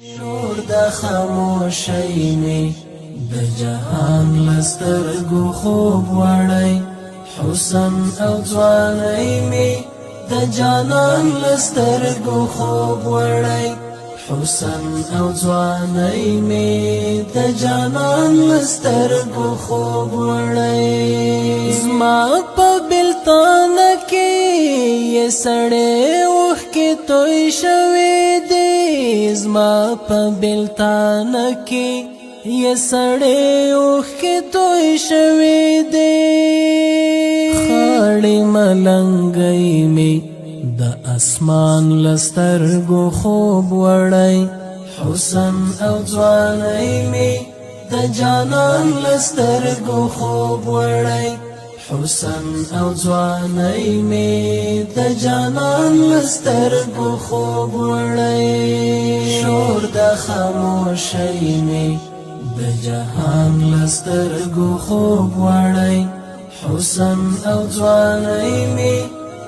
شور د خاموشۍ مې د جهان له سترګو خوب وړی. حسن او ځوانۍ مې د جانان له سترګو خوب وړی. حسن او ځوانۍ مې د جانان له سترګو خوب وړی. زما په بلتانه کې یې سړې اوښکې توی شوې دي. زما په بلتانه کې یې سړې اوښکې توی شوې دي. خاړې ملنګۍ مې د اسمان له سترګو خوب وړی. حسن او ځوانۍ مې د جانان له سترګو خوب وړی. حسن او ځوانۍ مې د جانان له سترګو خوب وړی. شور د خاموشۍ مې د جهان له سترګو خوب وړی. حسن او ځوانۍ مې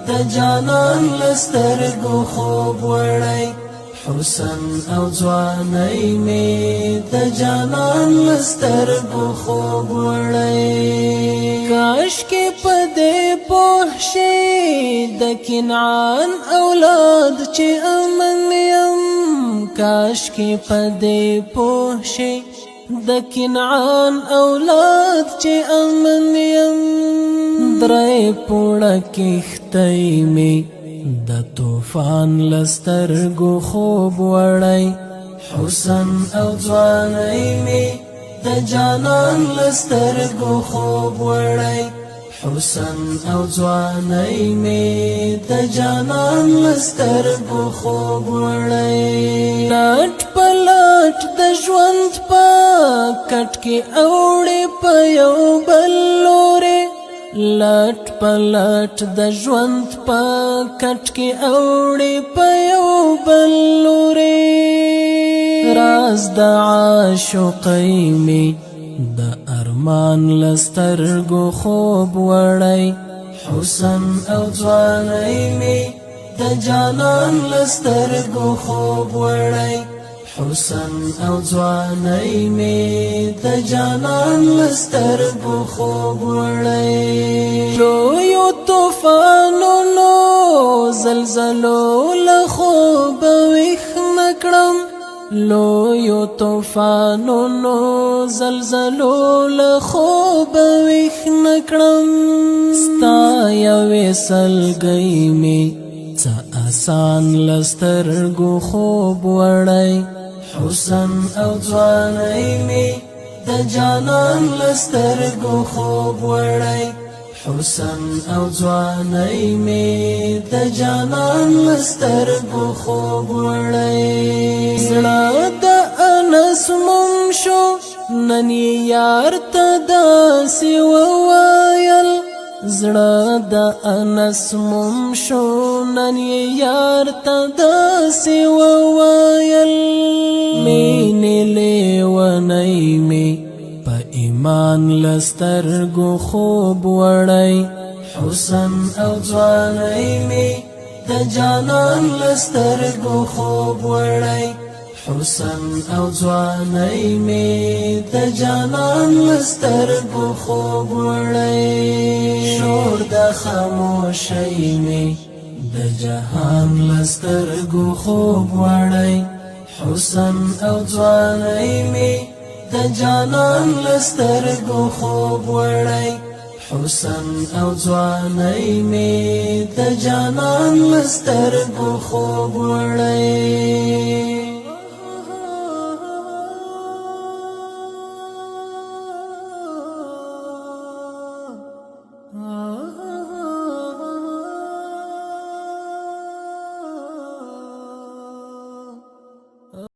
د جانان له سترګو خوب وړی. حسن او ځوانۍ مې د جانان له سترګو خوب وړی. کاش کې په دې پوه شي د کنعان اولاد چې امن یم. کاش کې په دې پوه شي د کنعان اولاد چې امن یم. درې پوړه کښتۍ مې د طوفان له سترګو خوب وړی. حسن او ځوانۍ مې د جانان له سترګو خوب وړی. حسن او ځوانۍ مې د جانان له سترګو خوب وړی. لټ په لټ د ژوند په کټ کې اوړي په یو بل لوري. لټ په لټ د ژوند په کټ کې اوړي په یو بل لوري. راز د عاشقۍ مې د ارمان له سترګو خوب وړی. حسن او ځوانۍ مې د جانان له سترګو خوب وړی. حسن او ځوانۍ مې د جانان له سترګو خوب وړی. لویو طوفانونو زلزلو له خوبه ویښ نه کړم. لویو طوفانونو زلزلو له خوبه ویښ نه کړم. ستا یوې سلګۍ مې څه اسان له سترګو خوب وړی. حسن او ځوانۍ مې د جانان له سترګو خوب وړی. حسن او ځوانۍ مې د جانان له سترګو خوب وړی. زړه د انس موم شو نن یې یار ته داسې وویل. زړه د انس موم شو نن یې یار ته داسې وویل. مینې لیونۍ مې په ایمان له سترګو خوب وړی. حسن او ځوانۍ مې د جانان له سترګو خوب وړی. حسن او ځوانۍ مې د جانان له سترګو خوب وړی. شور د خاموشۍ مې د جهان له سترګو خوب وړی. حسن او ځوانۍ مې د جانان له سترګو خوب وړی. حسن او ځوانۍ مې د جانان له سترګو خوب وړی.